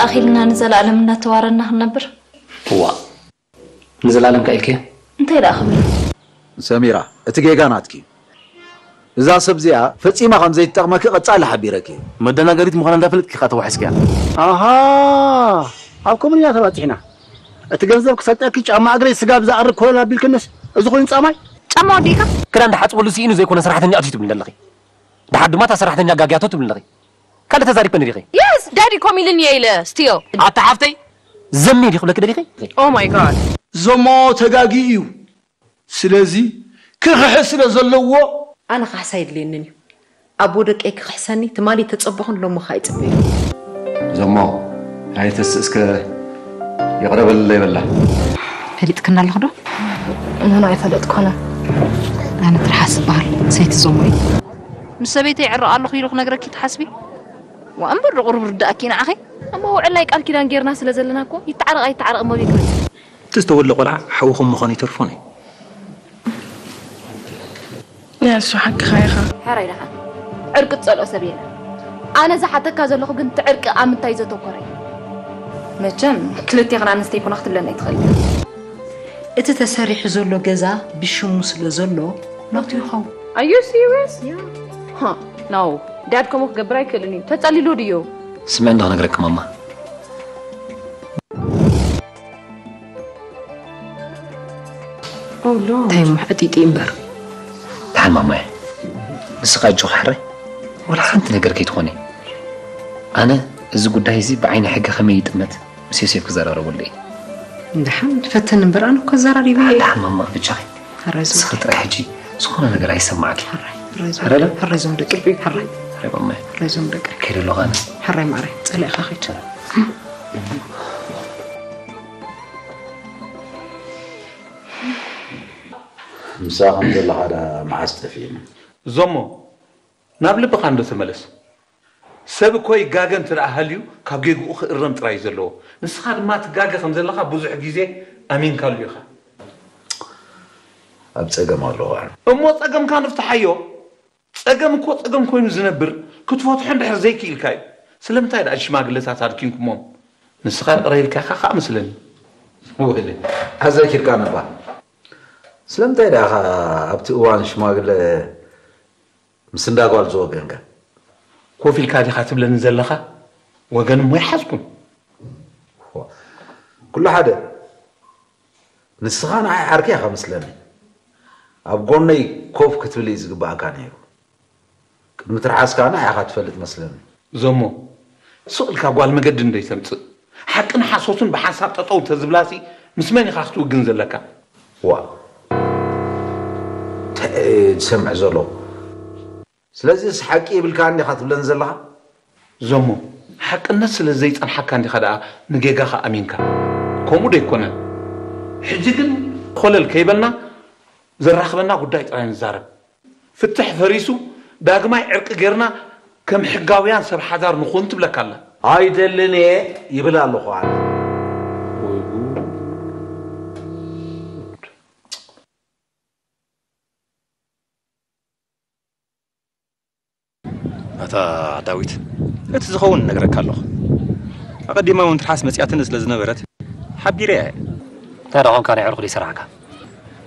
ኣኺልና ንዘለኣለም እናተዋረና ክንነብር? እዋ ንዘለኣለም ከ ኢልክዮ? እንታይ ደኣ ክብል? ሰሚራ፣ እቲ ጌጋ ናትኪ። እዛ ሰብ እዚኣ ፈጺማ ከም ዘይትጠቕመኪ ቀጻሊ ሓቢረኪ። መደናገሪት ምዃና እንዳፈለጥኪ ኢኻ ተዋሒስክያ። ኣሃ፣ ኣብ ኮሙኒና ተባጺሕና። እቲ ገንዘብ ክሰጠኪ ጫማ እግረይ ስጋብ ዝኣርግ ኮለል ኣቢልክንስ፣ እዚ ኮይኑ ጻማይ? ጫማ ወዲእካ? ክዳን ድሓጽበሉ ስኢኑ ዘይኮነ ሰራሕተኛ ኣትዩ ትብሊ ኣለኺ። ድሓር ድማ እታ ሰራሕተኛ ኣጋግያቶ ትብሊ ኣለኺ። ካልእ ተዛሪብክኒ ዲኺ? Yes, ዳዲ ኮም ኢሉኒ እየ ኢለ ስቲዮ። ኣታ ሓፍተይ ዘሜ ዲኺ ክብለኪ ደሊኺ? Oh my god. ዞሞ ተጋጊ እዩ። ስለዚ ክኽሕስ ስለ ዘለዎ። ኣነ ካሕሳ የድልየንን እዩ። ኣቦ ደቀይ ክኽሕሰኒ ትማሊ ተጸበኹን ሎሚ ኸኣ ይጽበዩ። ዞሞ ኣይተስእስከ ይቕረ በልለይ በላ። ፈሊጥክኒ ኣለኺ ዶ? ንሕና ኣይፈለጥኮነ። ኣነ ትርሓስ ዝበሃል ሰይቲ ዞሞ እዩ። ምስ ሰበይተይ ይዕረቕ ኣለኹ ኢሉ ክነግረኪ ትሓስቢ? ዋእ እምበር ዶ ቁሩብ ርድኣኪ ንዓኺ? እሞ ውዕል ናይ ቃል ኪዳን ጌርና ስለ ዘለና እኮ ይተዓረቕ ኣይተዓረቕ እሞ ቤት መጽእ። እቲ ዝተወልደ ቆልዓ ሓውኹም ምዃኑ ኣይተርፎን እዩ። እሱ ሓቅኻ ኢኻ። ሕራይ ደሓን ዕርቂ ትጸልኦ ሰብ የለን። ኣነ ዝሓተካ ዘለኹ ግን እቲ ዕርቂ ኣብ ምንታይ ዘተኮረ እዩ? መቸም ክልቴኽን ኣንስተይ ኮና ክትብለና ኣይትኽእል። እቲ ተሰሪሑ ዘሎ ገዛ ብሽሙ ስለ ዘሎ ናቱ ይኸውን። Are you serious? No. ዳድ ከምኡ ክገብር ኣይክእልን እዩ። ተጸሊሉ ድዩ? ስምዒ እንዶ ክነግረኪ ማማ። እንታይ እሞ ሕጢጢ እምበር። ደሓን ማማየ፣ ንስኻ ኣጆኺ ሕራይ፣ ወላ ሓንቲ ነገር ከይትኾኒ። ኣነ እዚ ጉዳይ እዚ ብዓይኒ ሕጊ ከመይ ይጥመት ምስ ዮሴፍ ክዘራረበሉ እየ። ደሓን ፈትን እምበር ኣነ እኮ ኣዘራሪበ እየ። ደሓን ማማ ብጃኺ። ሕራይ ዞም ንስኺ ጥራይ ሕጂ ዝኾነ ነገር ኣይሰማዕኪ። ሕራይ ዞም ሕራይ ለ? ሕራይ ዞም ደቂ ሕራይ። ሕራይ ማማየ። ሕራይ ዞም ደቂ። ከይደ ኣለኹ ኣነ። ሕራይ ማዕረይ ጸሊእኻ ከይድ። ምሳ ከም ዘለኻ ደኣ መዓስ ጠፊእና? ዞሞ ናብ ልብኻ እንዶ ተመለስ። ሰብ እኮ ይጋገ እንተ ደኣ ሃልዩ ካብ ጌግኡ ክእረም ጥራይ እዩ ዘለዎ። ንስኻ ድማ ትጋገ ከም ዘለኻ ብዙሕ ግዜ ኣሚንካሉ ኢኻ። ኣብ ጸገም ኣለኹ ኣነ። እሞ ጸገምካ ንፍትሓዮ። ጸገም እኮ ጸገም ኮይኑ ዝነብር ክትፈትሖ እንድሕር ዘይክኢልካ እዩ። ስለምንታይ ደኣ ሽማግለታት ኣድኪንኩሞም? ንስኻ ይቕረ ኢልካ ኢኻ ከኣ መስለኒ። ወለ ኣዘኪርካኒ እባ። ስለምንታይ ደኣ ኣብቲ እዋን ሽማግለ ምስ እንዳ ጓል ዝወገንካ? ኮፍ ኢልካ ዲኻ ትብለኒ ዘለኻ? ወገን እሞ ኣይሓዝኩን። ኩሉ ሓደ። ንስኻ ንዓይ ዓርከይ ኢኻ መስለኒ። ኣብ ጎነይ ኮፍ ክትብል እዩ ዝግብኣካ ነይሩ። ቅድሚ ትርሓስ ከኣ ንዓኻ ትፈልጥ መስለኒ። ዞሞ ሱቕ ኢልካ ጓል መገዲ እንዶ ይተምጽእ። ሓቅን ሓሶትን ብሓንሳብ ጠጠው እንተዝብላሲ ምስ መን ኢኻ ክትውግን ዘለካ? ዋእ እንታይ እየ ዝሰምዕ ዘለኹ? ስለዚስ ሓቂ ይብልካኒ ዲኻ ትብለኒ ዘለኻ? ዞሞ ሓቅነት ስለ ዘይጸንሓካ እንዲኻ ደኣ ንጌጋኻ ኣሚንካ። ከምኡ ዶ ኣይኮነን? ሕጂ ግን ኾለል ከይበልና ዘራኽበና ጉዳይ ጥራይ ንዛረብ። ፍትሕ ፈሪሱ ዳግማይ ዕርቂ ጌርና ከም ሕጋውያን ሰብ ሓዳር ንኹን ትብለካ ኣላ። ኣይደልን እየ ይብል ኣለኹ ኣነ። ኣታ ዳዊት፣ እቲ ዝኸውን እነግረካ ኣለኹ። ኣቐዲማ እውን ትርሓስ መጺኣትኒ ስለ ዝነበረት ሓቢረያ እየ። እንታይ ደኣ ኾንካ ናይ ዕርቁ ደይሰራሕካ?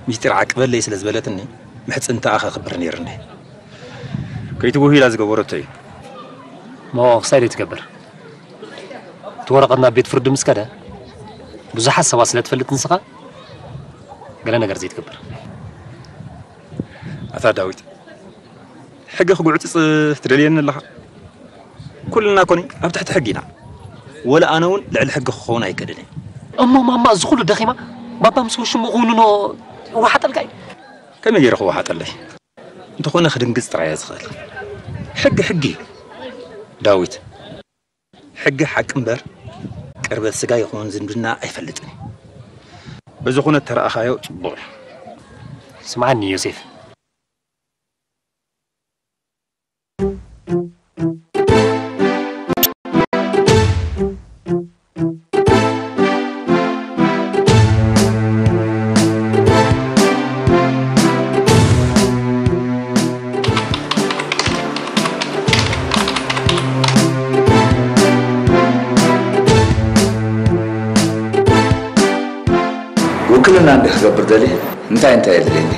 ሚስጢር ዓቅበለይ ስለ ዝበለትኒ ምሕጽንታኣ ከኽብር ነይርኒ። ከይትብህይላ ዝገበረቶ እዩ። እሞ ክሳይ ደይትገብር? እቲ ወረቐት ናብ ቤት ፍርዲ ምስ ከደ ብዙሓት ሰባት ስለ ትፈልጥ ንስኻ ገለ ነገር ዘይትገብር። ኣታ ዳዊት፣ ሕጊ ክጉዕጽጽ ትደልየኒ ኣለኻ? ኩልና ኮኒ ኣብ ትሕቲ ሕጊ ኢና። ወላ ኣነ እውን ልዕሊ ሕጊ ክኸውን ኣይክእልን እየ። እሞ ማማ እዚ ኩሉ ደኺማ ባባ ምስ ወሽሙ ክውንኖ ይወሓጠልካ እዩ። ከመይ ገይረ ክወሓጠለይ? እንተኾነ ክድንግጽ ጥራይ እየ ዝኽእል። ሕጊ ሕጊ እዩ ዳዊት። ሕጊ ሓቂ እምበር ቅርበት ስጋ ይኹን ዝምድና ኣይፈልጥን እዩ። በዚ ኩነት ተረኣኻዮ ጽቡቕ እዩ። ስምዓኒ ዮሴፍ። ደሊ እንታይ እንታይ የድልየኒ?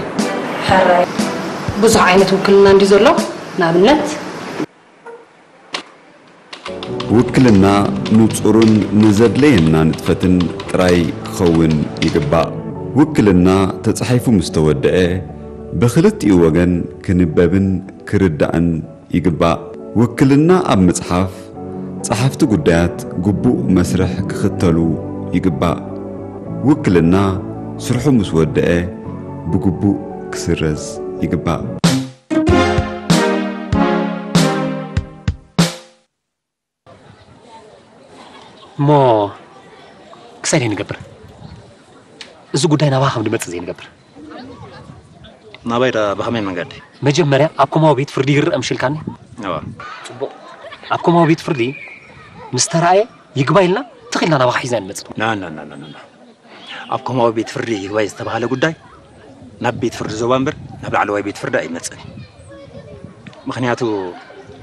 ሕራይ ብዙሕ ዓይነት ውክልና እንዲ ዘሎ ንኣብነት ውክልና ንጹርን ንዘድለየና ንጥፈትን ጥራይ ክኸውን ይግባእ። ውክልና ተጻሒፉ ምስ ተወደአ ብኽልቲኡ ወገን ክንበብን ክርዳእን ይግባእ። ውክልና ኣብ ምጽሓፍ ጸሓፍቲ ጉዳያት ግቡእ መስርሕ ክኽተሉ ይግባእ። ውክልና ስርሑ ምስ ወደአ ብግቡእ ክስረዝ ይግባእ። እሞ ክሳይ ደይ ንገብር? እዚ ጉዳይ ናባኻ ከም ድመጽእ ዘይንገብር። ናባይ ዳ ብኸመይ መንገዲ? መጀመርያ ኣብ ኮማዊ ቤት ፍርዲ ይርአ ምሽልካኒ? እዋ። ጽቡቕ። ኣብ ኮማዊ ቤት ፍርዲ ምስ ተራእየ ይግባይ ኢልና ትኺልና ናባኻ ሒዝና ንመጽእ። ና ና ና ና ና። ኣብ ኮማዊ ቤት ፍርዲ ይግባይ ዝተባህለ ጉዳይ ናብ ቤት ፍርዲ ዞባ እምበር ናብ ላዕለዋይ ቤት ፍርዲ ኣይመጽእን። ምኽንያቱ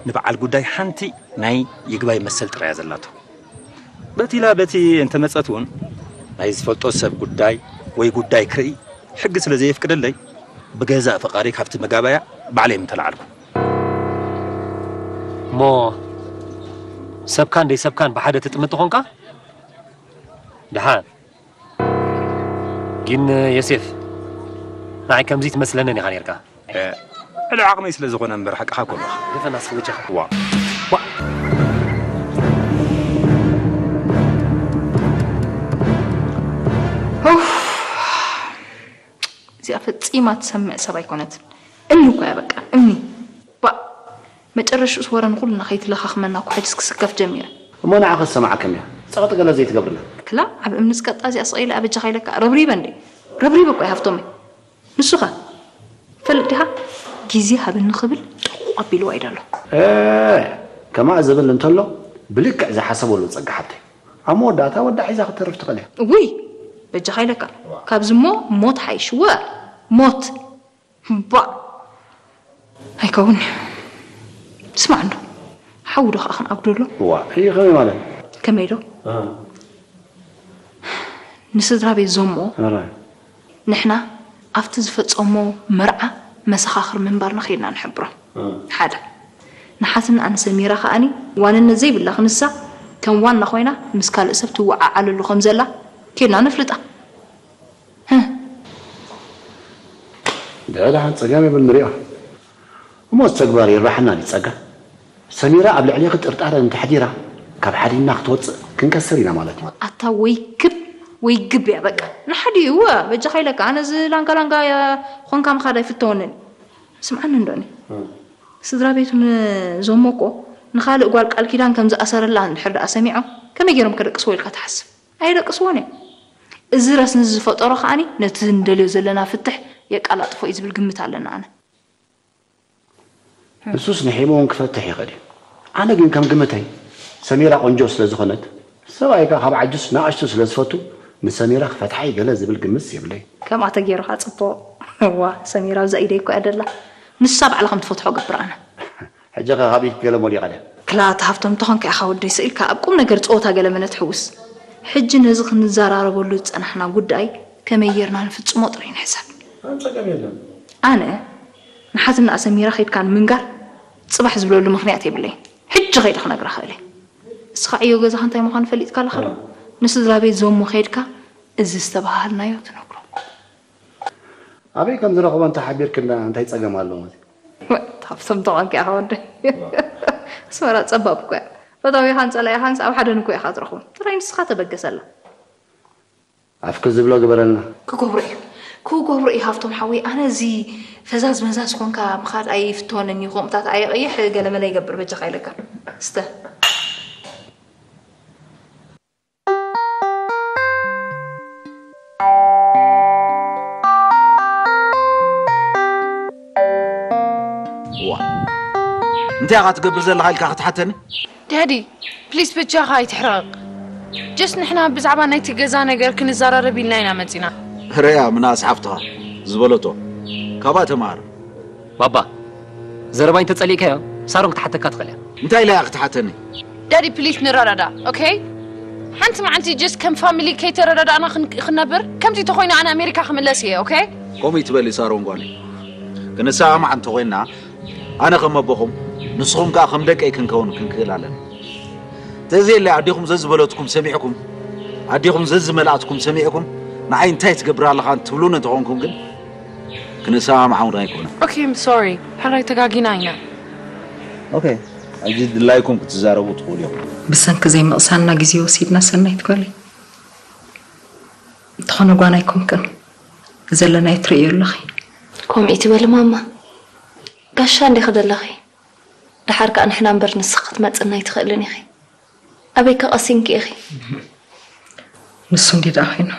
ንበዓል ጉዳይ ሓንቲ ናይ ይግባይ መሰል ጥራይ እያ ዘላቶ። በቲ ኢላ በቲ እንተመጸት እውን ናይ ዝፈልጦ ሰብ ጉዳይ ወይ ጉዳይ ክርኢ ሕጊ ስለ ዘየፍቅደለይ ብገዛእ ፈቃደይ ካብቲ መጋባያ ባዕለይ ምተላዓልኩ። እሞ ሰብካን ደይ ሰብካን ብሓደ ትጥምት ተኾንካ ደሓን። ግን የሴፍ ንዓይ ከምዚ ትመስለንን ኢኻ ነርካ። ዕሊ ዓቕመይ ስለ ዝኾነ እምበር ሓቅኻ እኮ ኣለኻ። ደፈና እስኪ በጃኻ። ዋ እዚኣ ፈጺማ ትሰምዕ ሰብ ኣይኮነትን። እምኒ እኮ እያ በቃ እምኒ። ባእ መጨረሽኡስ ወረ ንኹልና ከይትለኻኽመና እኮ ሕጅስ ክስከፍ ጀሚረ። እሞ ንዓኸ ዝሰማዓከም እያ ጸቕጢ ገለ ዘይትገብርላ። ክላ ኣብ እምኒ ዝቀጣ እዚኣ ስቕ ኢለ ኣበጃኻ ኢለካ ረብሪበ እንዴ ረብሪበ እኮ እየ ሃፍቶመይ። ንሱኸ ፈልጥ ዲኻ ግዜ ሃብኒ ክብል ጥቑቕ ኣቢልዋ ኢደ ኣሎ። እ ከምኣ ዝብል እንተሎ ብልክዕ ዝሓሰበሉ ጸጋ ሓብተይ ኣብ መወዳእታ ወዳ ሒዛ ክትተርፍ ትኽእል እያ። እውይ በጃኻ ኢለካ ካብዚ እሞ ሞት ሓይሽ ወ ሞት ባእ ኣይከውን እዩ። ስማዕ እንዶ ሓዊ ዶ ከዓ ክንኣጉዶ ኣሎ። እዋ እዩ ከመይ ማለት ከመይ ዶ ንስድራ ቤት ዞሞ ራይ ንሕና ኣብቲ ዝፈጸሞ መርዓ መሰኻኽር ምንባርና ከይድና ንሕብሮም። ሓደ ንሓትንኣን ሰሚራ ከኣኒ ዋንነት ዘይብላ ክንሳ ከም ዋና ኮይና ምስ ካልእ ሰብ ትወዓዓለሉ ከም ዘላ ከይድና ነፍልጣ። ደኣ ደሓን ጸገም የብሉ ንሪኦ። እሞ እዚ ተግባር ይርባሓና ድዩ ጸጋ? ሰሚራ ኣብ ልዕሌኺ ጥርጣረ እንተሕዲራ ካብ ሓዲና ክትወጽእ ክንከስር ኢና ማለት እዩ። ኣታ ወይ ክብ ወይ ግብ እያ በቃ። ንሓዲኡ እወ በጃኻ ኢለካ ኣነ እዚ ላንጋ ላንጋ ኮንካ ምኻድ ኣይፍተወንን። ስምዓኒ እንዶ እኔ ስድራ ቤቱ ንዞሞ እኮ ንኻልእ ጓል ቃል ኪዳን ከም ዝኣሰረላ እንድሕር ደኣ ሰሚዖም ከመይ ገይሮም ከደቅስዎ ኢልካ ትሓስብ? ኣየደቅስዎን እዮም። እዚ ረስኒ ዝፈጠሮ ከኣኒ ነቲ ንደልዮ ዘለና ፍትሕ የቃላጥፎ እዩ ዝብል ግምት ኣለና ኣነ። ንሱስ ንሒሙ እውን ክፈትሕ ይኽእል እዩ። ኣነ ግን ከም ግምተይ ሰሚራ ቆንጆ ስለ ዝኾነት ሰብኣይ ከኣ ካብ ዓጁስ ንኣሽቱ ስለ ዝፈቱ ንሰሚራ ክፈትሓ እዩ ገለ ዝብል ግምትስ የብለይ። ከምኣ ተገይሩ ከኣ ጽቡቕ። እዋ ሰሚራ ኣብዛ ኢደይ እኮ እያ ደላ። ንሳ ባዕላ ከም ትፈትሖ ገብር ኣነ። ሕጂ ኸ ካብ ኢድኪ ገለ ሞሊቐ ድያ? ክላ ኣታ ሃፍቶም እንተኾንካ ኢኻ ወደይ ስኢልካ ኣብ ቁምነገር ጸወታ ገለ መለ ትሕውስ። ሕጂ ነዚ ክንዘራረበሉ ዝጸናሕና ጉዳይ ከመይ ጌርና ንፍጽሞ ጥራይ ንሕሰብ። ኣነ ንሓትንኣ ሰሚራ ኬድካ ንምንጋር ጽባሕ ዝብለሉ ምኽንያት የብለይን። ሕጂ ከይደ ክነግራ እኽእል እየ። እስኻ ዕዮ ገዛኻ እንታይ ምዃኑ ፈሊጥካ ኣለኻ ዶ? ንስድራ ቤት ዞሞ ኬድካ እዚ ዝተበሃሃልናዮ ትነግሮ። ኣበይ ከም ዝረኽቦ እንተ ሓቢርክና እንታይ ጸገም ኣለዎ? እታ ሃፍቶም ተኾንካ ኢኻ ወደይ። ኣስመራ ጸባብ እኮ እያ። ፈታዊኻን ጸላኢኻንስ ኣብ ሓደ ንኮ ኢኻ ትረኽቦም። ጥራይ ንስኻ ተበገሰላ። ኣፍኪ ዝብሎ ግበረልና። ክገብሮ እዩ ክገብሮ እዩ ሃፍቶም ሓወይ። ኣነ እዚ ፈዛዝ መዛዝ ኮንካ ምኻድ ኣይፍተወንን እዩ። ከምኡታት ኣየቐይሕ ገለመለ ይገብር በጃኻ ኢለካ። ስተ። እንታይ ኢኻ ትገብር ዘለኻ ኢልካ ክትሓተኒ? ዳዲ ፕሊስ በጃኻ ኣይትሕረቕ። ጀስት ንሕና ብዛዕባ ናይቲ ገዛ ነገር ክንዘራረብ ኢልና ኢና መጺና። ረያ ምናስ ሓፍትኻ ዝበለቶ ካብኣ ተማሃር። ባባ ዘረባይ እንተጸሊእካዮ ሳሮን ክትሓተካ ትኽእል እያ። እንታይ ኢላ እያ ክትሓተኒ? ዳዲ ፕሊስ ንረዳዳ ኦኬ። ሓንቲ መዓልቲ just ከም family ከይተረዳዳእና ክን- ክነብር ከምዚ ተኾይኑ ኣነ ኣሜሪካ ክምለስ እየ okay? ከምኡ ይትበሊ ሳሮን ጓለይ። ክንሰማማዕ እንተኾይንና ኣነ ከም ኣቦኹም ንስኹም ከኣ ከም ደቀይ ክንከውን ክንክእል ኣለና። ተዘየለ ኣዴኹም ዘዝበለትኩም ሰሚዕኩም ኣዴኹም ዘዝመልኣትኩም ሰሚዕኩም ንዓይ እንታይ ትገብር ኣለኻ ትብሉን እንተኾንኩም ግን ክንሰማማዕ እውን ኣይኮነን። Okay, I'm sorry. ሕራይ ተጋጊና ኢና። Okay, ሕጂ ድላይኩም ክትዛረቡ ትኽእሉ ኢኹም። ብሰንኪ ዘይምቕሳንና ግዜ ወሲድና ሰናይት ጓለይ። እንተኾነ ጓና ኣይኮንክን ዘለናዮ ትርእዮ ኣለኺ። ከምኡ ትበሊ ማማ። ጋሻ እንዲኺ ዘለኺ። ደሓር ከኣ ንሕና እምበር ንስኺ ክትመጽና ኣይትኽእልን ኢኺ። ኣበይ ከ ቀሲንኪ ኢኺ? ንሱ እንዲ ደኣ ኮይኑ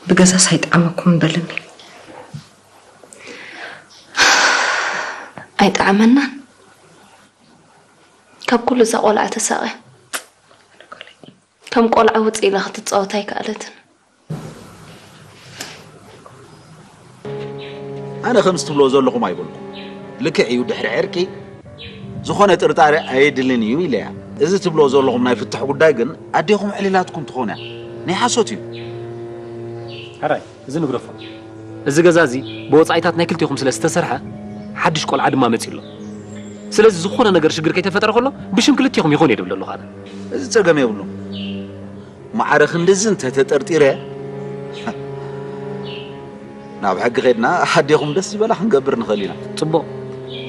ብገዛስ ኣይጠዓመኩምን በልኒ። ኣይጠዓመናን። ካብ ኩሉ እዛ ቆልዓ ተሳቕያ። ከም ቆልዓ ውጽእ ኢላ ክትጻወት ኣይከኣለትን። ኣነ ከምዚ ትብሎ ዘለኹም ኣይበልኩም። ልክዕ እዩ ድሕሪ ዕርቂ ዝኾነ ጥርጣረ ኣየድልን እዩ ኢለያ። እዚ ትብሎ ዘለኹም ናይ ፍትሕ ጉዳይ ግን ኣዴኹም ዕሊላትኩም ትኾን እያ። ናይ ሓሶት እዩ። ሕራይ እዚ ንግደፎ። እዚ ገዛ እዚ ብወጻኢታት ናይ ክልቲኹም ስለ ዝተሰርሐ ሓድሽ ቆልዓ ድማ መጺኡ ኣሎ። ስለዚ ዝኾነ ነገር ሽግር ከይተፈጠረ ከሎ ብሽም ክልቲኹም ይኾን እየ ድብል ኣለኹ ኣነ። እዚ ጸገም የብሉን። ማዕረ ክንድዚ እንተተጠርጢረ ናብ ሕጊ ከድና ኣዴኹም ደስ ዝበላ ክንገብር ንኽእል ኢና። ጽቡቕ።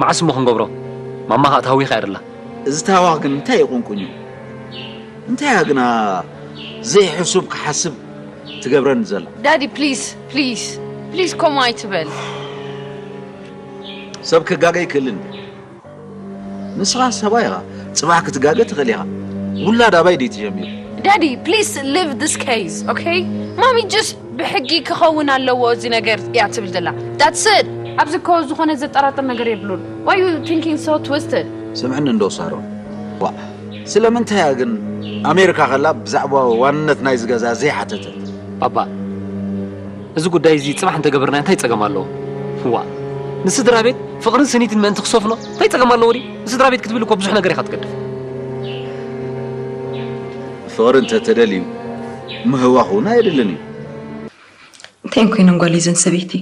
መዓስ እሞ ክንገብሮ? ማማ ኸኣ ተሃዊኻ እያ ደላ። እዚ ተሃዋኽ ግን እንታይ እዩ ቁንቁኙ? እንታይ እያ ግና ዘይሕሱብ ክሓስብ ትገብረኒ ዘላ? Daddy, please, please, please ከምኡ ኣይትበል። ሰብ ክጋገ ይክእልን። ንስኻ ሰብኣይ ኢኻ፣ ጽባሕ ክትጋገ ትኽእል ኢኻ። ውላድ ኣባይ ድዩ ትጀሚሩ? Daddy, please leave this case, okay? ማሚ just ብሕጊ ክኸውን ኣለዎ እዚ ነገር እያ ትብል ዘላ። That's it. ኣብዚ እኮ ዝኾነ ዘጠራጥር ነገር የብሉን። Why you thinking so twisted? ስምዕኒ እንዶ ሳሮን። ዋ፣ ስለምንታይ እያ ግን ኣሜሪካ ከላ ብዛዕባ ዋንነት ናይዚ ገዛ ዘይሓተተት? ኣባ፣ እዚ ጉዳይ እዚ ጽባሕ እንተገበርና እንታይ ጸገም ኣለዎ? ዋ፣ ንስድራ ቤት ፍቕርን ስኒትን ምእንቲ ክሰፍኖ እንታይ ጸገም ኣለዎ ድዩ? ንስድራ ቤት ክትብል እኮ ብዙሕ ነገር ኢኻ ትገድፍ። ፍቕሪ እንተተደልዩ ምህዋኽ እውን ኣየድልን እዩ። እንታይ ኮይነን ጓል እዘን ሰበይቲ?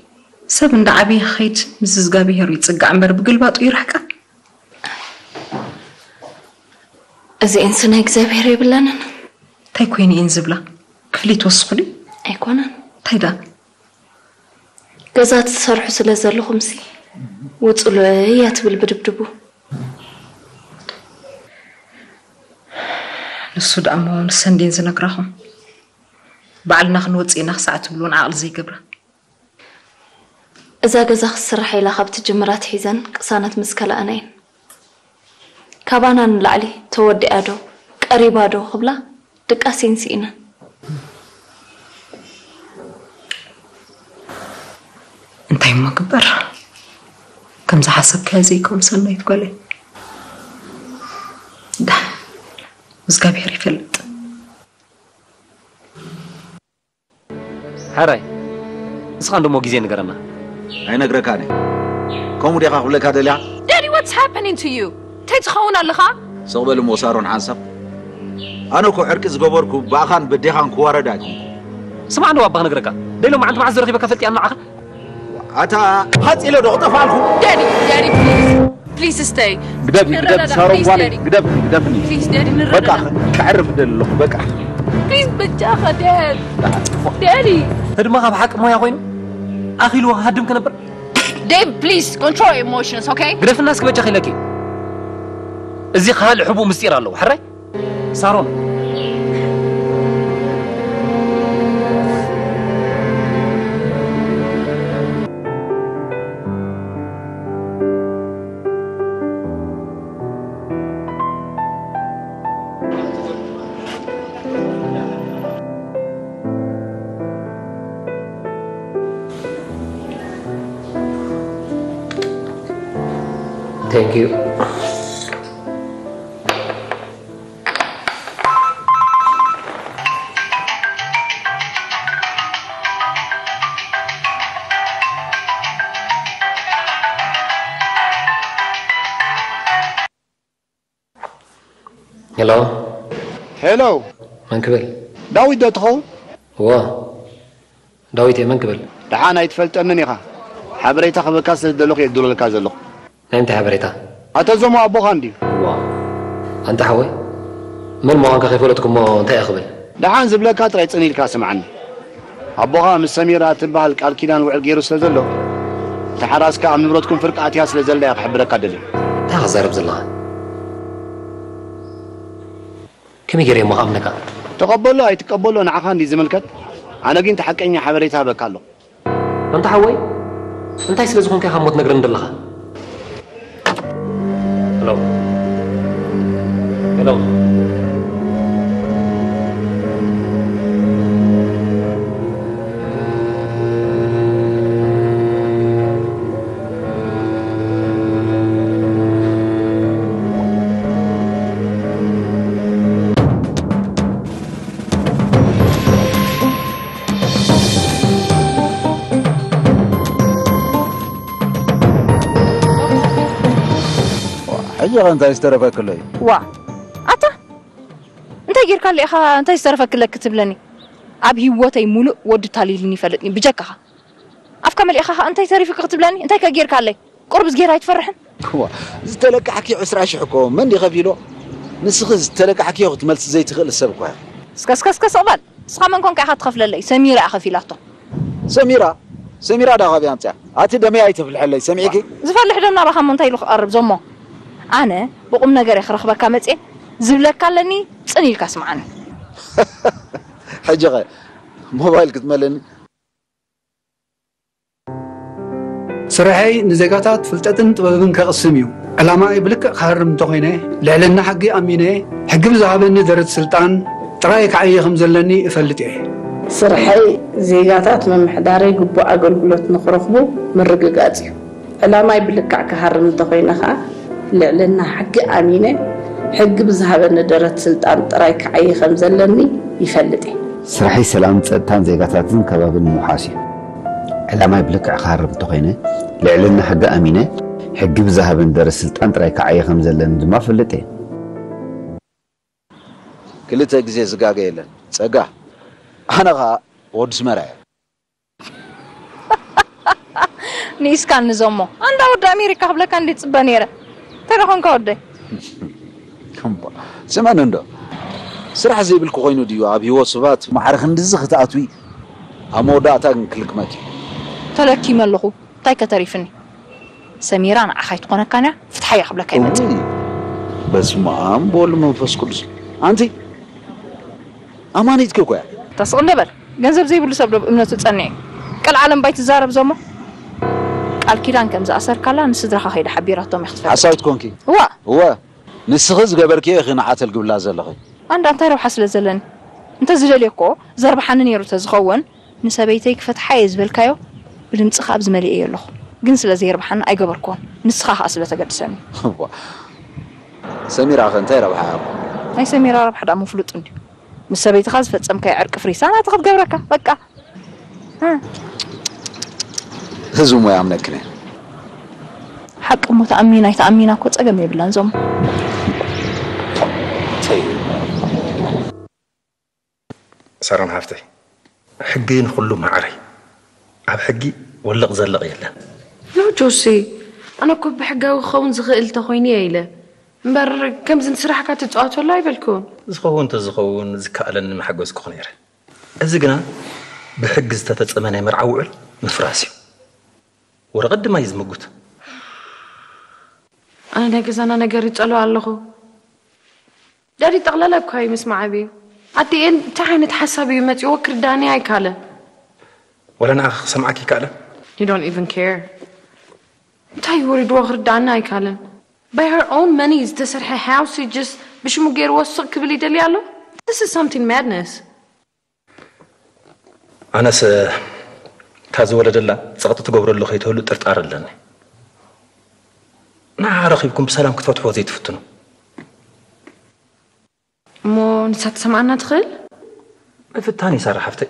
ሰብ እንዳ ዓበየ ክኸይድ ምስ እግዚኣብሄሩ ይጽጋዕ እምበር ብግልባጡ ይርሕቃ። እዚኤንስ ናይ እግዚኣብሄር የብለንን። እንታይ ኮይኑ እየን ዝብላ? ክፍሊት ወስኹ ድዩ? ኣይኮነን። እንታይ ደኣ? ገዛ ትሰርሑ ስለ ዘለኹምሲ ውጹሉ እያ ትብል ብድብድቡ። ንሱ ደኣ እሞ ንሰን ድየን ዝነግራኹም? ባዕልና ክንወጽእ ኢና ክሳዕ ትብሉ እውን ዓቕሊ ዘይገብራ። እዛ ገዛ ክትስራሕ ኢላ ካብ ትጅምር ኣትሒዘን ቅሳነት ምስ ከልኣና እየን። ካባና ንላዕሊ ተወዲኣ ዶ ቀሪባ ዶ ክብላ ድቃስ እየን ስኢነን። እንታይ እሞ ግበር? ከም ዝሓሰብካዮ ዘይከውን ሰናይት ጓለይ። ደሓን እግዚኣብሄር ይፈልጥ። ሕራይ፣ ንስኻ እንዶ እሞ ግዜ ንገረና። ኣይነግረካን እየ። ከምኡ ዲኻ ክብለካ ደልያ? Daddy, what's happening to you? እንታይ ትኸውን ኣለኻ? ስቕ በል እሞ ሳሮን ሓንሳብ። ኣነ እኮ ዕርቂ ዝገበርኩ ብኣኻን በዴኻን ክዋረድ ኣይኮንኩ። ስማዕ እንዶ ኣባ ክነግረካ። ደይ ሎማዓንቲ መዓስ ዝረኺበካ ፈልጥ እያ ንዓኻ? ኣታ ሓጺለ ዶ ክጠፍኣልኩ? Daddy, Daddy, please. Please stay. ግደፍኒ፣ ግደፍኒ፣ ክንረዳዳእ፣ ሳሮን please, ጓለይ፣ Daddy. ግደፍኒ፣ ግደፍኒ። Please, Daddy, በቃ፣ ንረዳዳእ። ከዕርፍ እደሊ ኣለኹ፣ በቃ። Please፣ በጃኻ፣ Dad. Daddy. ህድማ ካብ ሓቂ ሞያ ኮይኑ፣ ኣኺልዎ ክሃድም ክነብር። Dave, please, control your emotions, okay? ግደፍና እስኪ በጃኺ ኢለኪ። እዚ ካልእ ሕቡእ ምስጢር ኣለዎ፣ ሕራይ? ሳሮን። Thank you. ሄሎ፣ ሄሎ፣ መን ክብል? ዳዊት ዶ ትኸውን? እዎ፣ ዳዊት እየ። መን ክብል? ደሓን ኣይትፈልጠንን ኢኻ። ሓበሬታ ክህበካ ስለ ዝደለኹ እየ ዝድውለልካ ዘለኹ። ናይ እንታይ ሓበሬታ? ኣቶ ዞሞ ኣቦኻ እንድዩ። እዋ፣ ኣንታ ሓወይ፣ መን ምዃንካ ከይፈለጥኩ እሞ እንታይ እየ ክብል? ደሓን ዝብለካ ጥራይ ጽን ኢልካ ስምዓኒ። ኣቦኻ ምስ ሰሚራ እትበሃል ቃል ኪዳን ውዕል ገይሩ ስለ ዘሎ፣ እታ ሓራስ ከኣ ኣብ ንብረትኩም ፍርቂ ኣትያ ስለ ዘላ እየ ክሕብረካ ደልየ። እንታይ ኢኻ ትዛረብ ዘለኻ? ከመይ ገይረ እሞ ክኣምነካ? ተቐበሎ ኣይትቀበሎ ንዓኻ እንድዩ ዝምልከት። ኣነ ግን እቲ ሓቀኛ ሓበሬታ እህበካ ኣለኹ። ኣንታ ሓወይ፣ እንታይ ስለ ዝኾንካ ኢኻ እሞ ትነግረኒ ዘለኻ? ሄሎ። ሄሎ። ሕጂ ኸ እንታይ ዝተረፈክሎ እዩ? ዋ፣ ኣታ እንታይ ጌርካለ ኢኻ እንታይ ዝተረፈክለ ክትብለኒ? ኣብ ህይወተይ ሙሉእ ወዲ ታሊልኒ ይፈልጥኒ ብጀካኻ። ኣፍካ መሊእኻ ኸኣ እንታይ ተሪፉኪ ክትብለኒ? እንታይ ከ ጌርካለይ? ቁሩብ ዝጌራ ኣይትፈርሕን? ዋ፣ ዝተለቃሕኪ ዕስራ ሽሕ እኮ መን ድዩ ከፊሎ? ንስኺ ዝተለቃሕኪዮ ክትመልሲ ዘይትኽእሊ ሰብ እኮ እያ። እስከ፣ እስከ፣ እስከ ስቕ በል። ንስኻ መን ኮንካ ኢኻ ትኸፍለለይ? ሰሚራ እያ ከፊላቶ። ሰሚራ? ሰሚራ ዳ ካበይ ኣምፅያ? ኣቲ ደመይ ኣይተፍልሐለይ፣ ሰሚዕኪ? ዝፈልሕ ደም ናባኻ እሞ እንታይ ኢሉ ክቐርብ ዞሞ? ኣነ ብቑም ነገር እየ ክረኽበካ መፅየ። ዝብለካ ኣለኒ፣ ፅን ኢልካ ስምዓኒ። ሕጂ ኸ ሞባይል ክትመለኒ? ስርሐይ ንዜጋታት ፍልጠትን ጥበብን ከቕስም እዩ። ዕላማይ ብልክዕ ክሃርም እንተኾይነ፣ ልዕልና ሕጊ ኣሚነ፣ ሕጊ ብዝሃበኒ ደረት ስልጣን ጥራይ ክዓዪ ከም ዘለኒ እፈልጥ እየ። ስርሐይ ዜጋታት ምምሕዳረይ ግቡእ ኣገልግሎት ንኽረኽቡ ምርግጋጽ እዩ። ዕላማይ ብልክዕ ክሃርም እንተኾይነ ኸኣ፣ ልዕልና ሕጊ ኣሚነ፣ ሕጊ ብዝሃበኒ ደረት ስልጣን ጥራይ ክዓዪ ከም ዘለኒ ይፈልጥ እየ። ስርሐይ ሰላምን ጸጥታን ዜጋታትን ከባብን ምውሓስ እዩ። ዕላማይ ብልክዕ ክሃርም እንተኾይነ፣ ልዕልና ሕጊ ኣሚነ፣ ሕጊ ብዝሃበኒ ደረት ስልጣን ጥራይ ክዓዪ ከም ዘለኒ ድማ እፈልጥ እየ። ክልተ ግዜ ዝጋገ የለን። ጸጋ፣ ኣነ ኸኣ ወዲ ስመራ እየ። ንኢስካኒ ዞሞ። ኣንዳ ወዲ ኣሜሪካ ክብለካ እንዲ ጽበ ነይረ። እንታይ ደኾንካ ወደይ? እምባ፣ ስምዕኒ እንዶ። ስራሕ ዘይብልኪ ኮይኑ ድዩ ኣብ ህይወት ሰባት ማዕረ ክንድዚ ክትኣትዊ? ኣብ መወዳእታ ግን ክልክመኪ። ተለኪመ ኣለኹ። እንታይ ከተሪፍኒ? ሰሚራ ንዓኻ ኣይትኾነካን እያ፣ ፍትሓያ ክብለካ ይመጽእ። እውይ፣ በስመ ኣብ ወወልድ መንፈስ ቅዱስ። ኣንቲ ኣማኒትኪ እኮ እያ። ተስቕ እንደ በል፣ ገንዘብ ዘይብሉ ሰብ ዶ ብእምነቱ ጸኒዕ እዩ? ቀልዓለም ባይ ትዛረብ ዞሞ። ቃል ኪዳን ከም ዝኣሰርካላ ንስድራኻ ከይዳ ሓቢራቶም እያ ክትፈልጥ። ሓሳዊት ኮንኪ? እዋ። እወ፣ ንስኺ ዝገበርክዮ ኢኺ ንዓ ተልግብላ ዘለኺ። ኣንዳ እንታይ ረብሓ ስለ ዘለኒ? እንተ ዝደልዮ እኮ ዘርብሓኒ ነይሩ ተዝኸውን፣ ንሰበይተይ ክፈትሓ እየ ዝበልካዮ ብድምፅኻ ኣብዚ መሊኤዮ ኣለኹ። ግን ስለ ዘየርብሓኒ ኣይገበርክዎን። ንስኻ ኸኣ ስለ ተገድሰኒ። እዋ፣ ሰሚራ ኸ እንታይ ረብሓ እያ? ናይ ሰሚራ ረብሓ ደኣ ምፍሉጥ እንድዩ። ምስ ሰበይትኻ ዝፈጸምካዮ ዕርቂ ፍሪሳ ናትኻ ክትገብረካ። በቃ። እ። ህዝቢ ሞ ይኣምነክን እየ። ሓቂ እሞ ተኣሚና ኣይተኣሚና እኮ ጸገም የብላን ዞሞ። ተይ። ሳሮን ሓፍተይ፣ ሕጊ ንኹሉ ማዕረ እዩ። ኣብ ሕጊ ወልቕ ዘለቕ የለን። ኖ ጆሲ፣ ኣነ እኮ ብሕጋዊ ክኸውን ዝኽእል እንተኾይኑ እየ ኢለ። እምበር ከምዚ ንስራሕካ ትጻወተሉ ኣይበልኩን። ዝኸውን እንተዝኸውን ዝከኣለኒ ምሓገዝኩኺ ነይረ። እዚ ግና ብሕጊ ዝተፈጸመ ናይ መርዓ ውዕል ምፍራስ እዩ። ወረቐት ድማ እዩ ዝምጉት። ኣነ ናይ ገዛና ነገር ይጸልኦ ኣለኹ። ዳዲ ጠቕላላ እኳ እዩ ምስማዕ ኣብዩ። ኣዲኤን እንታይ ዓይነት ሓሳብ እዩ መጺዎ ክርዳኒ ኣይካለን። ወላ ንዓኺ ክሰምዓኪ ይካለን። You don't even care. እንታይ እዩ ወሪድዎ ክርዳኒ ኣይካለን። By her own money ዝተሰርሐ house just ብሽሙ ገይርዎ ስቕ ክብል ይደሊ ኣሎ። This is something madness. ኣነስ እታ ዝወለደላ ጸቕጢ ትገብረሉ ከይትህሉ ጥርጣረ ኣለኒ። ንዓ ረኺብኩም ብሰላም ክትፈትሕዎ ዘይትፍትኑ? እሞ ንሳ ትሰምዓና ትኽእል? ምፍታን እዩ ሳራ ሓፍተይ።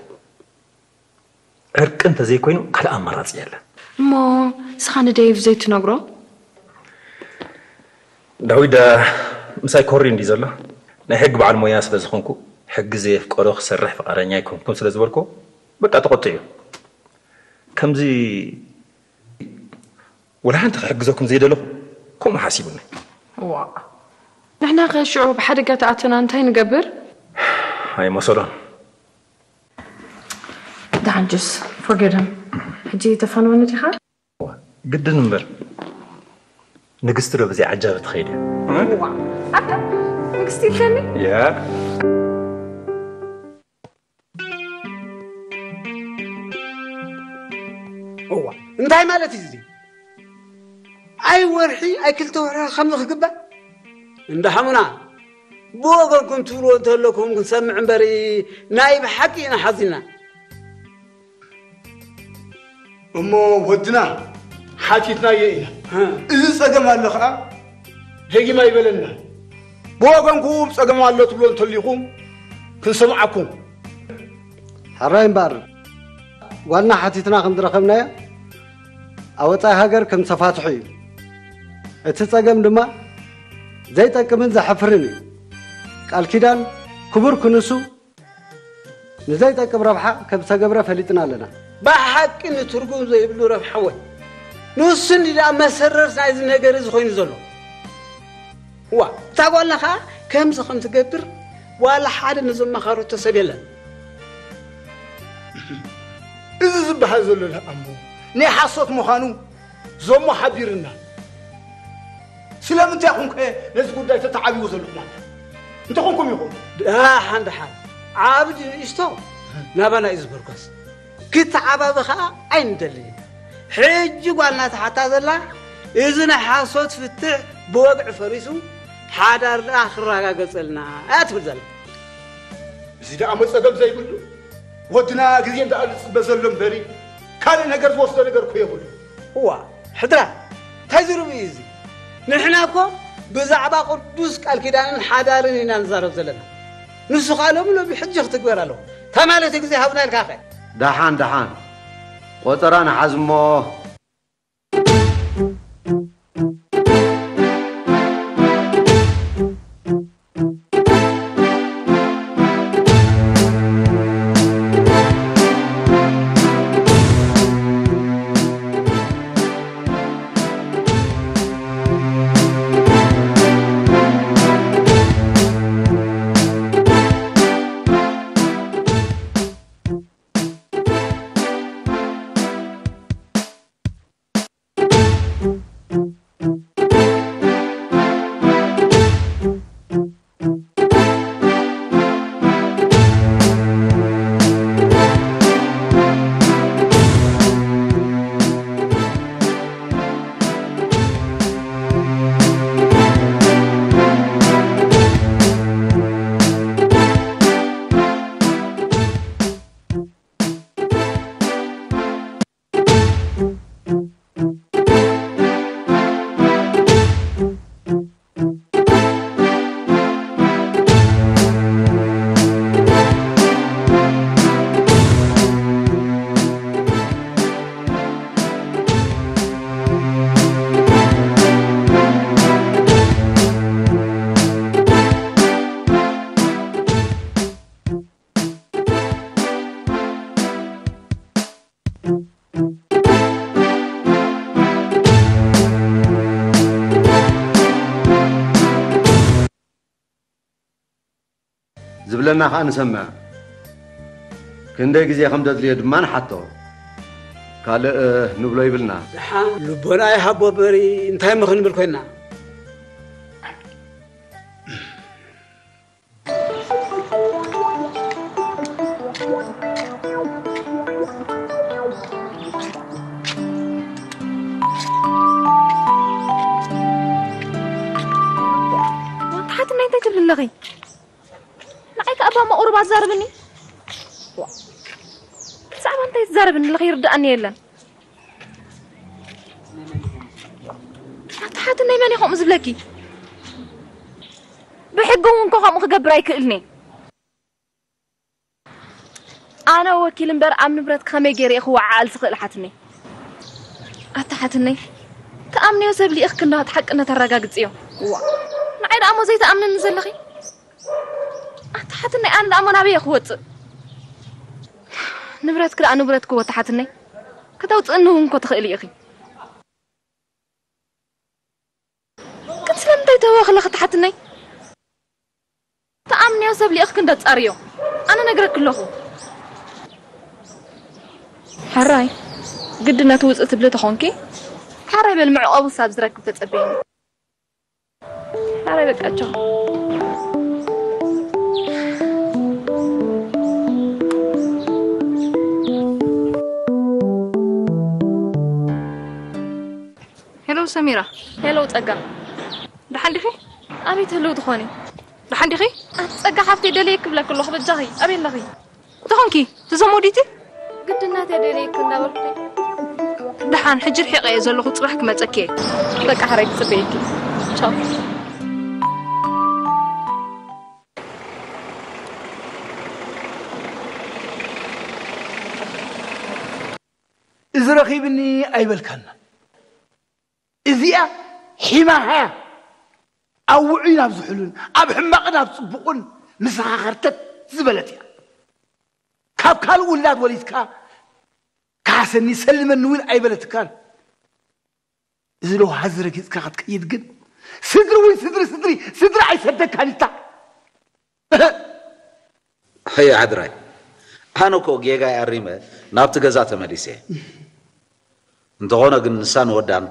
ዕርቂ እንተዘይኮይኑ ካልእ ኣማራጺ የለን። እሞ ንስኻ ንደይቭ ዘይትነግሮ? ዳዊት ዳ ምሳይ ኮሪ እንዲ ዘሎ? ናይ ሕጊ በዓል ሞያ ስለ ዝኾንኩ፣ ሕጊ ዘየፍቀዶ ክሰርሕ ፍቓደኛ ኣይኮንኩን ስለ ዝበልኩ፣ በቃ ተቖጢዑ። ከምዚ ወላ ሓንቲ ክሕግዘኩም ዘይደለኹ ከምኡ ሓሲቡኒ። ዋ ንሕና ከ ሽዑ ብሓደጋ ተኣተና እንታይ ንገብር? ኣይመሰሎን። ደሓን ጁስ፣ forget him። ሕጂ ተፋንወኒ ዲኻ? ግድን እምበር፣ ንግስቲ ዶ ብዘይ ዓጃቢ ትኸይድ እያ? ዋ ኣታ ንግስቲ ኢልከኒ? ያ እዋ እንታይ ማለት እዩ እዚ? ኣይ ወርሒ ኣይ ክልተ ወርሒ ከምዚ ክግበር? እንዳ ሓሙና፣ ብወገንኩም ትብልዎ እንተለኩም ክንሰምዕ እምበር፣ ናይ ብሓቂ ኢና ሓዚንና። እሞ ወድና ሓቲትናዮ ኢና። እዚ ጸገም ኣሎ ኸዓ ደጊም ኣይበለና። ብወገንኩ ጸገም ኣሎ ትብሎ እንተሊኹም ክንሰምዓኩም። ሕራይ እምበኣር ጓልና ሓቲትና ከም ዝረኸብናዮ ኣብ ወጻኢ ሃገር ከም ተፋትሑ እዩ። እቲ ጸገም ድማ ዘይጠቅምን ዘሕፍርን እዩ። ቃል ኪዳን ክቡር ክንሱ ንዘይጠቅም ረብሓ ከም ዝተገብረ ፈሊጥና ኣለና። ብሓቂ ንትርጉም ዘይብሉ ረብሓ ወይ ንሱ እንዲ ደኣ መሰረት ናይዚ ነገር እዚ ኮይኑ ዘሎ። እዋ እታ ጓልና ኸዓ ከምዚ ከም ትገብር ዋላ ሓደ ንዘመኻረቶ ሰብ የለን። እዚ ዝበሃል ዘሎ ኣሞ ናይ ሓሶት ምዃኑ ዞሞ ሓቢርና። ስለምንታይ ኢኹም ከ ነዚ ጉዳይ ተተዓብይዎ ዘለኹም ኣታ? እንተኾንኩም ኢኹም። ደሓን ደሓን ዓብዲ ንእሽቶ ናባና እዩ ዝምርኮስ። ክተዓባቢ ኸዓ ኣይንደልን። ሕጂ ጓልና ትሓታ ዘላ እዚ ናይ ሓሶት ፍትሕ ብወግዒ ፈሪሱ ሓዳር ደኣ ክረጋገጸልና እያ ትብል ዘላ። እዚ ደኣ መጸገም ዘይብሉ ወድና ግዜ እንዳኣሉ ዝጽበ ዘሎ እምበሪ ካልእ ነገር ዝወስዶ ነገር እኮ የብሉ። እዋ ሕድራ እንታይ ዝርብ እዩ እዚ? ንሕና እኮ ብዛዕባ ቅዱስ ቃል ኪዳንን ሓዳርን ኢና ንዛረብ ዘለና። ንሱ ኸኣ ሎሚ ሎሚ ሕጂ ክትግበር ኣለዎ። ተማለቲ ግዜ ሃብና ኢልካ ኸ? ደሓን ደሓን ቆጸራ ንሓዝ እሞ። ዝብለና ኸኣ ንሰምዕ። ክንደይ ግዜ ከም ደድልዮ ድማ ንሓቶ። ካልእ ንብሎ ይብልና። ደሓን ልቦና ይሃቦ በሪ እንታይ እሞ ክንብል ኮይንና። ኣንታ ሓትነይ እንታይ ትብሊ ኣለኺ? ንዓይ ከኣ እባ መቑርብ ኣዛርብኒ። ዋ፣ ብዛዕባ እንታይ ትዛረብኒ ኣለኺ ይርድኣኒ የለን። ኣንታ ሓትነይ መን እዩ ከምኡ ዝብለኪ? ብሕጊ እውን እኮ ከምኡ ክገብር ኣይክእልን እየ። ኣነ ወኪል እምበር ኣብ ንብረት ከመይ ገይረ እየ ክወዓዓል ዝኽእል ሓትነይ? ኣታ ሓትነይ፣ ትኣምንዮ ሰብ ልኢኽኪ እንዶ እቲ ሓቅነት ኣረጋግጽዮ። ዋ፣ ንዓይ ደኣ እሞ ዘይትኣምንኒ ዘለኺ? ትሓትነይ ኣነ ደኣ እሞ ናበይ እየ ክወፅእ? ንብረትኪ ደኣ ንብረትኪ እወ ትሓትነይ። ከተውፅእኒ እውን እኮ ትኽእሊ ኢኺ። ግን ስለምንታይ ተህወኺ ኣለኺ ትሓትነይ? ተኣምንዮ ሰብ ልኢኽኪ እንዳጻርዮ። ኣነ ነግረኪ ኣለኹ። ሕራይ፣ ግዲ ነቲ ውጽእ ትብሊ ተኾንኪ፣ ሕራይ በል መዕቆቡ ሳብ ዝረክብ ተጸበየኒ። ሕራይ በቃ ቻው። ሄሎ ሰሚራ። ሄሎ ጸጋ። ደሓን ዲኺ? ኣበይ ትህልው ትኾኒ? ደሓን ዲኺ? ኣቲ ጸጋ ሓፍተይ ደልየ ክብለኪ ኣለኹ በጃኺ። ኣበይ ኣለኺ? እንታይ ኾንኪ? ትዘም ወዲቲ? ግድናት እየ ደልየኪ እንዳበልኩ። ደሓን ሕጂ ርሒቐ እየ ዘለኹ ጽባሕ ክመጸኪ እየ። በቃ ሕራይ ክጽበየኪ። ቻው። እዚ ረኺብኒ ኣይበልካና። እዚኣ ሒማኻ እያ። ኣብ ውዑይ ናብ ዝሑሉን ኣብ ሕማቕ ናብ ጽቡቕን ምሳኻ ኸርተት ዝበለት እያ። ካብ ካልእ ውላድ ወሊድካ ካሕሰኒ ሰልመኒ እውን ኣይበለትካን። እዚ ለውሃዚ ረጊጽካ ክትከይድ ግን ስድሪ እውን ስድሪ ስድሪ ስድሪ ኣይሰደካን ኢታ። ኣየ ሕራይ፣ ኣነ እኮ ጌጋይ ኣሪመ ናብቲ ገዛ ተመሊሰ እየ። እንተኾነ ግን ንሳን ወዳን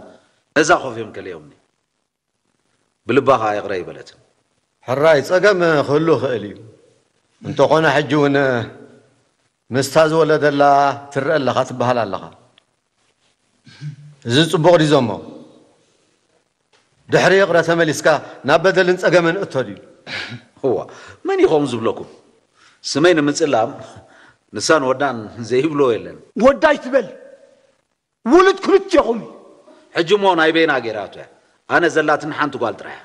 ነዛ ኮፍ እዮም ከሊኦምኒ። ብልባ ኸኣ ይቕረ ኣይበለትን። ሕራይ፣ ጸገም ክህሉ ይኽእል እዩ። እንተኾነ ሕጂ እውን ምስታ ዝወለደላ ትረአ ኣለኻ ትበሃል ኣለኻ። እዚ ጽቡቕ ድዩ ዘሞ? ድሕሪ ይቕረ ተመሊስካ ናብ በደልን ጸገምን እቶ ድዩ? እዋ፣ መን እዩ ከምኡ ዝብለኩም? ስመይ ንምጽላም ንሳን ወዳን ዘይብልዎ የለን። ወዳ ኣይትበል። ውሉድ ክልቴኹም እዩ። ሕጂ እሞ ናይ በይና ገይራቶ እያ። ኣነ ዘላትኒ ሓንቲ ጓል ጥራይ እያ።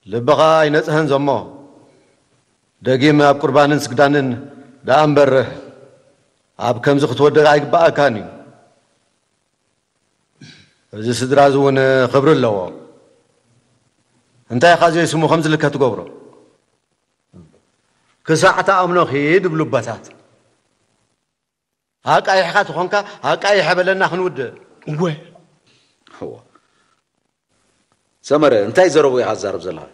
ልብኻ ኣይነጽሀን ዘሞ። ደጊም ኣብ ቁርባንን ስግዳንን ደኣ እምበር ኣብ ከምዚ ክትወድቕ ኣይግብኣካን እዩ። እዚ ስድራ እዚ እውን ክብሪ ኣለዎ። እንታይ ኢኻ ዘይስሙ ከምዚ ልከ ትገብሮ? ክሳዕ ትኣምኖ ኺድ ይብሉ ኣቦታት። ኣቃይሕኻ ተኾንካ ኣቃይሐ በለና ክንውድእ። እወ። እወ። ሰመረ፣ እንታይ ዘረቡ ኢኻ ትዛረብ ዘለኻ?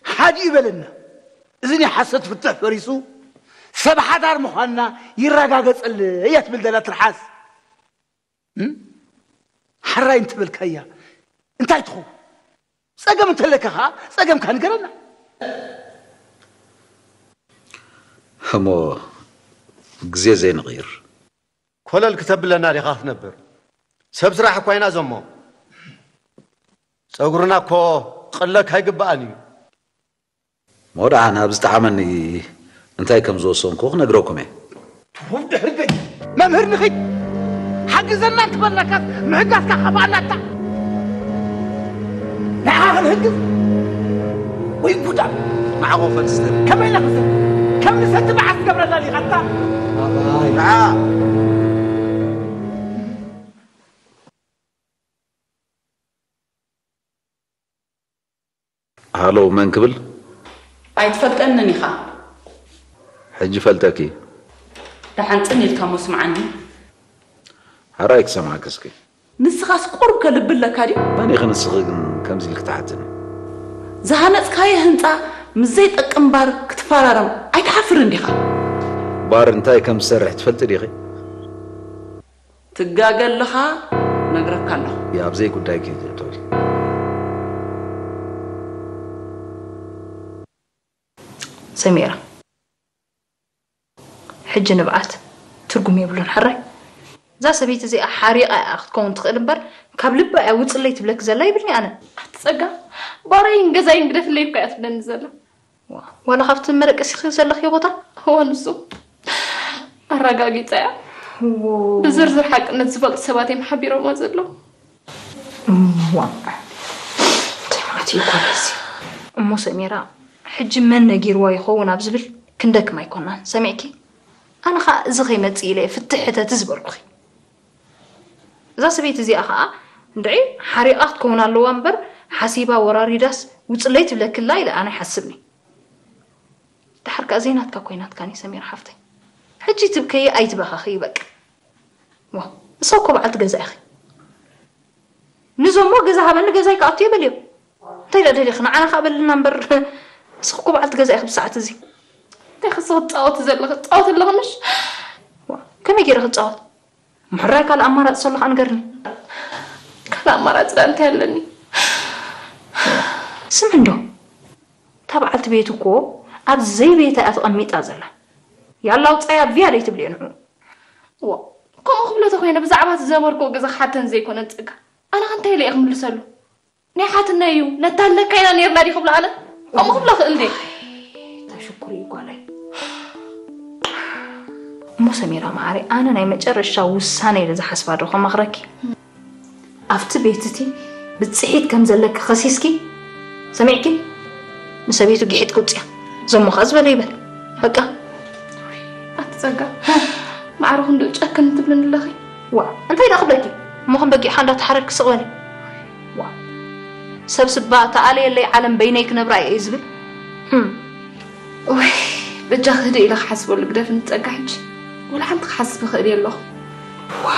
ሓዲኡ በለና። እዚ ናይ ሓሶት ፍትሕ ፈሪሱ ሰብ ሓዳር ምዃንና ይረጋገጸለይ እያ ትብል ዘላ ትርሓስ። እም? ሓራይ እንተበልካያ እንታይ ትኸውን? ጸገም እንተለካ ኸዓ ጸገምካ ንገረና። እሞ ግዜ ዘይንቕይር። ኮለል ክተብለና ዲኻ ክትነብር? ሰብ ስራሕ እኳ ኢና ዘሞ። ጸጉርና እኮ ክቕለክ ኣይግብኣን እዩ። እሞ ደኣ ናብ ዝጠዓመኒ እንታይ ከም ዝወሰንኩ ክነግረኩም እየ። ትኹፍ ድሕሪ ገይ መምህር ንኺድ ሓግዘና እንትበልናካስ ምሕጋዝካ ከፋእናታ። ንዓኻ ክንሕግዝ ወይ ጉዳ። ንዓኹ ፈልስተ ከመይ ኢላ ክሰ ከም ንሰቲ መዓስ ትገብረና ዲኻታ። ኣባይ ንዓ ሃሎ መን ክብል? ኣይትፈልጠንን ኢኻ። ሕጂ ፈልጠኪ። ደሓን ጽን ኢልካ እሞ ስምዓኒ። ሕራይ ክሰምዓኪ እስኪ። ንስኻስ ቁሩብ ከ ልቢ ኣለካ ድዩ? መን ኢኺ ንስኺ ግን ከምዚ ኢልኪ ትሓትኒ? ዝሃነጽካዮ ህንጻ ምስ ዘይጠቅም ባር ክትፈራረም ኣይትሓፍርን ዲኻ? ባር እንታይ ከም ዝሰርሕ ትፈልጢ ዲኺ? ትጋገ ኣለኻ ነግረካ ኣለኹ። ኣብ ዘይጉዳይኪ እቶይ። ሰሚራ ሕጂ ንብዓት ትርጉም የብሉን ሕራይ። እዛ ሰበይቲ እዚኣ ሓሪቓ እያ ክትከውን ትኽእል እምበር ካብ ልባ እያ ውፅለይ ትብለኪ ዘላ ይብልኒ ኣነ። ኣቲ ፀጋ ባረይን ገዛይን ግደፍለይ እኮ እያ ትብለኒ ዘላ። ዋላ ካብቲ መደቀሲኺ ዘለኽዮ ቦታ? እወ ንሱ ኣረጋጊፀያ። ብዝርዝር ሓቅነት ዝፈልጡ ሰባት እዮም ሓቢሮማ ዘለዉ። እዋ እንታይ ማለት እዩ ኮነ እዚ? እሞ ሰሚራ ሕጂ መን ነጊርዋ ይኸውን ኣብ ዝብል ክንደክም ኣይኮናን ሰሚዕኪ? ኣነ ኸዓ እዚ ከይመፅእ ኢለ እየ ፍትሕ ሕተቲ ዝበልኩኺ። እዛ ሰበይቲ እዚኣ ኸዓ እንድዒ ሓሪቓ ክትከውን ኣለዋ እምበር ሓሲባ ወራሪዳስ ውፅለይ ትብለክላ ኢለ ኣነ ይሓስብኒ። ድሓር ከኣ ዘይናትካ ኮይናትካኒ ሰሚራ ሓፍተይ። ሕጂ ትብከይ ኣይትበኻኺ በቃ። ዋ እሰው እኮ በዓልቲ ገዛ ኢኺ። ንዞሞ ገዛ ሃበኒ ገዛይ ክኣቱ የበልዮ። እንታይ ደኣ ደሊኺ ንዓና ከኣ በልና እምበር እስኺ እኮ በዓልቲ ገዛ ኢኺ ብሰዓት እዚ። እንታይ ክስኺ ትጻወቲ ዘለኺ ትጻወቲ ኣለኺ ምሽ? ዋ ከመይ ገይረ ክጻወት? ምሕራይ ካልእ ኣማራጺ ሰሎ ከኣ ንገርኒ። ካልእ ኣማራጺ ደኣ እንታይ ኣለኒ? ስምዒ እንዶ እታ በዓልቲ ቤት እኮ ኣብ ዘይቤታ እያ ተቐሚጣ ዘላ። ያላ ውጻያ ቪያ ደይ ትብልዮ ንዑ። ዋ ከምኡ ክብሎ ተኮይነ ብዛዕባ እቲ ዘበርክዎ ገዛ ክሓተን ዘይኮነ ጸጋ ኣነ ከ እንታይ ኢለ እየ ክምልሰሉ? ናይ ሓትነይ እዩ ነታለካ ኢና ነርና ዲ ክብሎ ኣነ ከምኡ ክብሎ ክእል ዲ? ተሽኩር እዩ ጓለይ። እሞ ሰሚራ መዓረይ ኣነ ናይ መጨረሻ ውሳነ ኢለ ዝሓስባ ዶ ከማኽረኪ? ኣብቲ ቤት እቲ ብፅሒት ከም ዘለኪ ከሲስኪ ሰሚዕኪ ንሰበይቱ ግሒጥ ክውፅያ ዘሞ ከዓ ዝበለ ይበል በቃ። ኣቲ ጸጋ ማዕረ ክንድኡ ጨክን ትብልን ኣለኺ። ዋ እንታይ ዳ ክብለኪ እሞ ከም በጊዕካ እንዳተሓረድኪ ስቕ በሊ። ዋ ሰብ ስባ ተኣለየለይ ዓለም በይነይ ክነብራ እየ እዩ ዝብል። ህም። ወይ በጃ ክህደ ኢለ ክሓስበሉ ግደፍኒ ጸጋ ሕጂ ወላ ሓንቲ ክሓስብ ይኽእል እየ ኣለኹ። ዋ